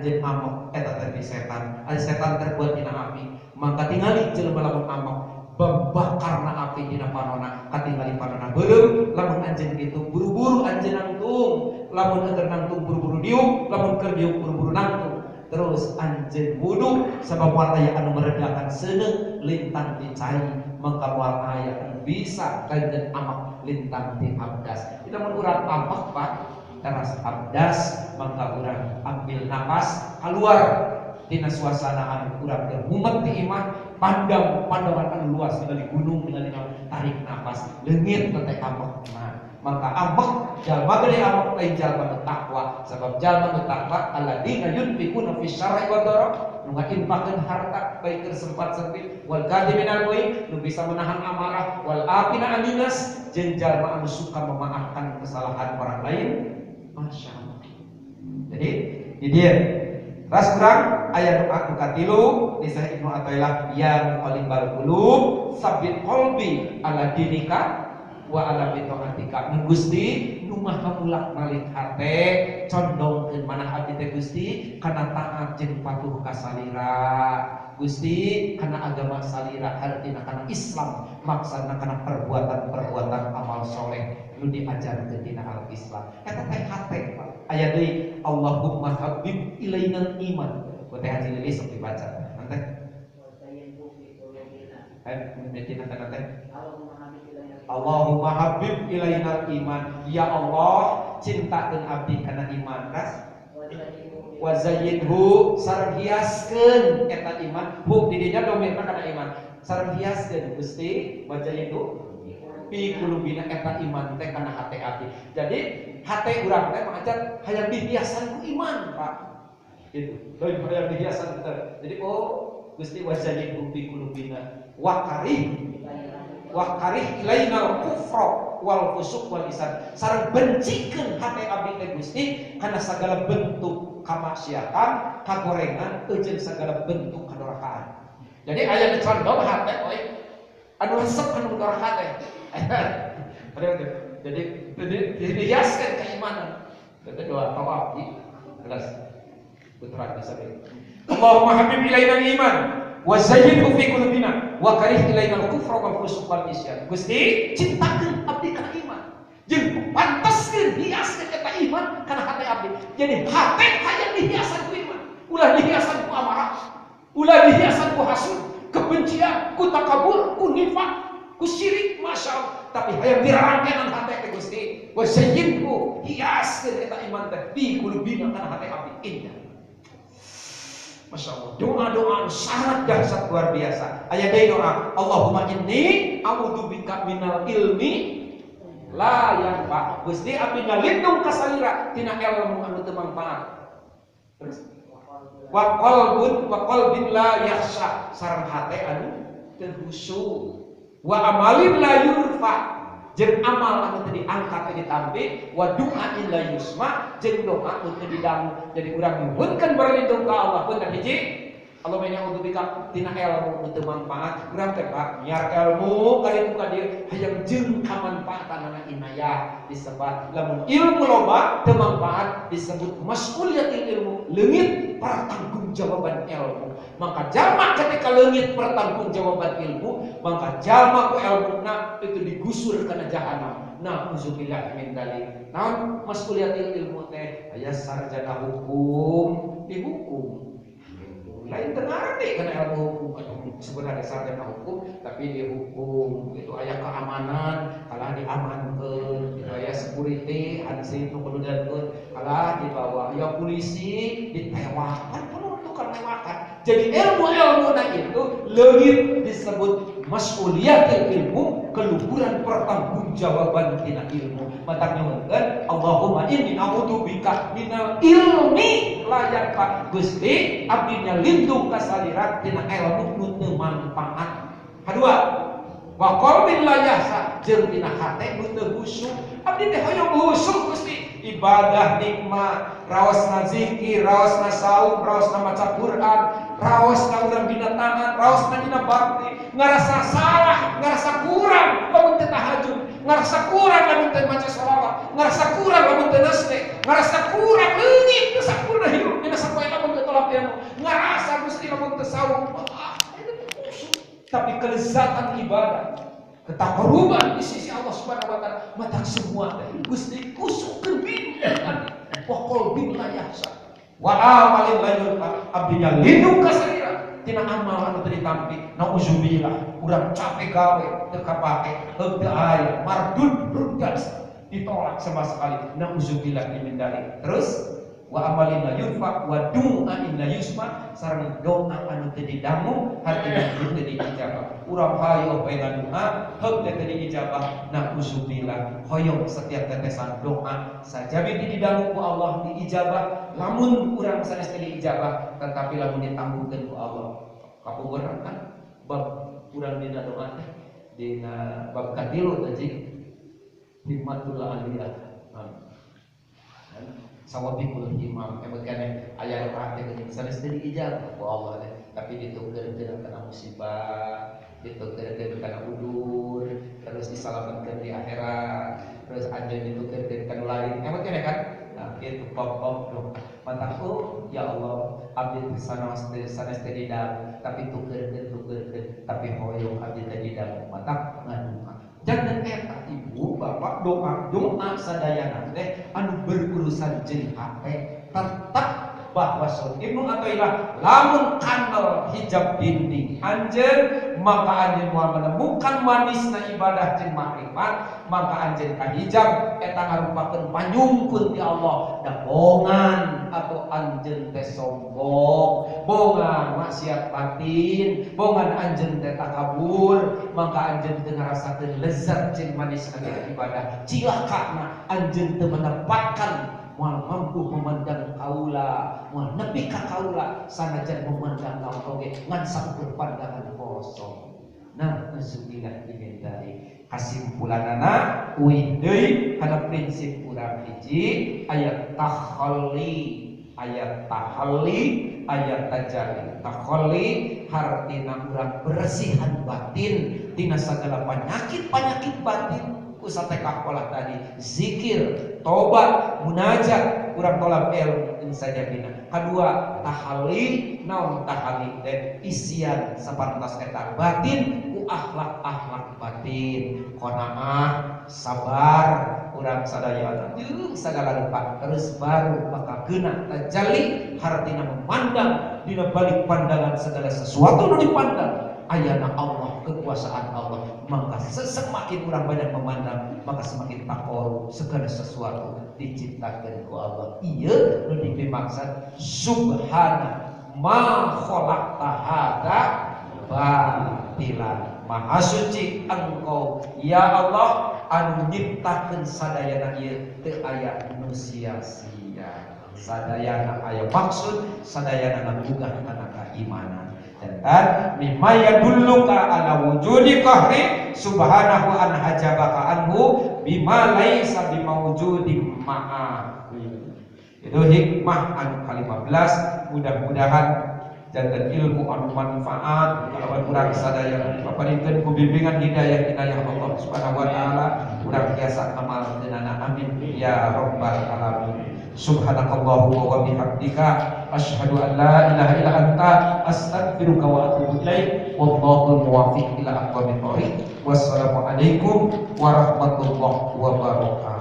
anjeun amok eta teh setan. Ari setan terbuat tina api, mangka tingali jelema lamun amok bakarna api dina panona, katingali panona beureum. Lamun anjeun kitu buru-buru anjeun nangtung, lamun keur nangtung buru-buru diuk, lamun keur diuk buru-buru nangtung. Terus anjeun wudu sabab moal aya anu meredakan seuneu lintang di cai, mangka moal aya anu bisa kanjeun amak lintang di abdas. Kita mun urang amak Pak teras abdas, mangka urang ambil napas keluar tina suasana anu urang keur mumet di imah, pandang pandangan anu luas ningali gunung ningali tarik napas leungit teh amakna. Maka amak jalma gede amak lain jalma nu takwa, sabab jalma nu takwa alladzina yunfiquna fis syarri wad dharra, nu ngainfakeun harta baik keur sempat sempit, wal kadiminal ghaib, nu bisa menahan amarah, wal afina aninas, jeung jalma anu suka memaafkan kesalahan orang lain. Masya Allah. Jadi di dieu ras kurang aya nu aku katilu di Sahih Ibnu Athaillah, ya muqallibal qulub sabbit qalbi ala dinika wa ala bitaatika. Nu Gusti nu maha mulak-malik hate, condongkeun manah abdi teh Gusti kana taat jeung patuh ka salira. Gusti kana agama salira, hartina kana Islam, maksana kana perbuatan-perbuatan amal soleh nu diajarkeun dina al-Islam. Eta teh hate Pak. Aya deui Allahumma habib ilainal iman. Ku teh Haji Lilis sok dibaca. Nanti. Teh Allahumma habib ilainal iman. Ya Allah, cintakeun abdi kana iman. Ras wa zayyinhu sareng hiaskeun eta iman. Hu di dinya domirna kana iman. Sareng hiaskeun Gusti wa zayyinhu fi qulubina eta iman teh kana hate abdi. Jadi hate urang teh mangajar hayang dihiasan ku iman, Pak. Gitu. Lain hayang dihiasan teh. Jadi oh Gusti wa zayyinhu fi qulubina wa karih wa karih ilainal kufra wal fusuq wal isyan. Sareng bencikeun hate abdi teh Gusti kana sagala bentuk kamaksiatan, kagorengan, jeung segala bentuk kadorkaan. Jadi aya nu condong hate euy anu resep anu doraka teh. Jadi dihiaskan keimanan. Itu doa tawaf di kelas putra bisa. Allahumma habib ilaina iman wa zayyinhu fi qulubina wa karih ilaina al-kufra wal fusuq wal isyan. Gusti cintakeun abdi kana iman, jeung pantaskeun hiaskeun eta iman kana hate abdi. Jadi hate hayang dihiasan ku iman, ulah dihiasan ku amarah, ulah dihiasan ku hasud, kebencian, ku takabur, ku nifak, ku syirik, masya Allah. Tapi hayang dirangkenan hate teh Gusti, wa zayyinhu hiaskeun eta iman teh fi qulubina kana hate abdi. Indah. Masya Allah, doa-doa sangat dahsyat luar biasa. Ayat dari doa, Allahumma inni a'udzubika minal ilmi la yanfa. Gusti abdi ngalindung ka salira tina ilmu anu teu mangfaat. Terus wa qalbun wa qalbin la yakhsha, sareng hate anu teu khusyuk. Wa amalin la yurfa, jeung amal anu teu diangkat teu ditampi, wa du'ain la yusma, jeung doa anu teu didangu. Jadi urang nyuhunkeun berlindung ka Allah punten hiji, Allahumma inni a'udzubika tina ilmu nu teu manfaat. Urang teh Pak nyiar ilmu ka ditu ka dieu hayang jeung kamanfaatanana inayah disebat. Lamun ilmu loba teu manfaat disebut mas'uliyatil ilmu, leungit pertanggungjawaban ilmu. Maka jalma ketika leungit pertanggungjawaban ilmu, maka jalma ku ilmuna itu digusur kana jahanam. Nauzubillah min dzalik. Naon mas'uliyatil ilmu teh? Aya sarjana hukum dihukum. Lain teu ngarti kana ilmu hukum, atau sebenarnya sarjana hukum tapi dihukum itu aya keamanan kalah diamankeun, itu aya security hansip nu kudu diatur kalah dibawa, aya polisi ditewak kan penuh tukang newakan. Jadi ilmu-ilmu itu leungit disebut mas'uliyatil ilmu, keluhuran pertanggungjawaban tina ilmu. Matak nyuhunkeun Allahumma inni a'udzubika minal ilmi la yanfa. Gusti abdi nyalindung ka salira tina ilmu nu teu manfaat. Kadua, wa qalbin la yahsa, jeung tina hate nu teu khusyuk. Abdi teh hoyong khusyuk Gusti, ibadah nikmat, raosna zikir, raosna saum, raosna maca Quran, raosna urang dina tangan, raosna dina bakti, ngarasa salah, ngarasa kurang lamun teu tahajud, ngarasa kurang lamun teu maca sholawat, ngarasa kurang lamun teu nasne, ngarasa kurang leungit teu sampurna hirup dina sapoe lamun teu ilmu ngarasa Gusti lamun teu saum tapi kelezatan ibadah ketakoruban di sisi Allah Subhanahu wa taala matak semua teh Gusti kusuk bintan wa qalbin la yahsa wa amalin la yulqa abdinya lindung ka salira tina amal anu teu ditampi nauzubillah urang capek gawe teu kapake heuh teu aya mardud ruddas ditolak sama sekali nauzubillah min dzalik. Terus wa amalin la yunfa wa du'ain la yusma sareng doa anu teu didangu hartina teu diijabah. Urang hayo bae ngadoa heuh teu diijabah nauzubillah. Hoyong setiap tetesan doa sajabi didangu ku Allah diijabah lamun urang sanes teu diijabah tetapi lamun ditangguhkeun ku Allah. Kapungkur kan bab urang dina doa teh dina bab katilu teh himmatul aliyah. Sawabikul himam emang kene aya doa teh geuning sanes teu diijabah ku Allah teh tapi ditukeurkeun kana musibah, ditukeurkeun kana udur, terus disalametkeun di akhirat, terus anjeun ditukeurkeun kana lain. Emang kene kan? Nah, kitu pop-pop doa. Matak oh ya Allah, abdi sanes teu didangu tapi tukeurkeun tapi hoyong abdi teh didangu. Matak ngadoa. Jangan eta ibu bapak doa doa sadayana teh anu berurusan jeung hate tetep bahwa Ibnu Athaillah lamun kanal hijab dinding anjeun maka anjeun moal menemukan manisna ibadah jeung makrifat maka anjeun ka hijab eta ngarupakeun panyungkun ti Allah da bongan atau anjeun teh sombong bongan maksiat batin bongan anjeun teh takabur maka anjeun teu ngarasakeun lezat jeung manisna ibadah cilakana anjeun teu menempatkan moal mampu memandang kaula moal nepi ka kaula sanajan memandang naon oge ngan sakur pandangan kosong. Nah nauzubillah min dzalik. Kasimpulanana uih deui kana prinsip urang hiji ayat takhalli ayat tahalli ayat tajalli. Takhalli hartina urang bersihan batin tina sagala penyakit-penyakit batin usatekah pola tadi zikir, tobat, munajat, urang tolak ilmu insajabina. Kedua tahalli, naon tahalli teh isian saparantos eta batin ku akhlak-akhlak batin, qanaah, sabar, urang sadayana jeung sagala rupa terus baru bakal geuna tajalli hartina memandang dina balik pandangan segala sesuatu nu dipandang ayana Allah, kekuasaan Allah. Maka semakin orang banyak memandang maka semakin takoru segala sesuatu diciptakan ku Allah. Ieu nu dimaksud subhana ma khalaqta hadza batilan. Maha suci engkau ya Allah anu nyiptakeun sadayana ieu teu aya nu sia-sia. Sadayana aya maksud, sadayana ngagugah kana keimanan. Dan mimma yadulluka ala wujudi qahri subhanahu an hajabaka anhu bima laisa bimawjudin ma'a. Itu hikmah anu ke-15, mudah-mudahan jantan ilmu anu manfaat kalawan urang sadaya paparikeun ku bimbingan hidayah inayah Allah Subhanahu wa taala urang tiasa amal deunana amin ya rabbal alamin. Subhanakallahumma wa bihamdika asyhadu an la ilaha illa anta astaghfiruka wa atubu ilaik. Wallahul muwaffiq ila aqwamit thoriq. Wassalamualaikum warahmatullahi wabarakatuh.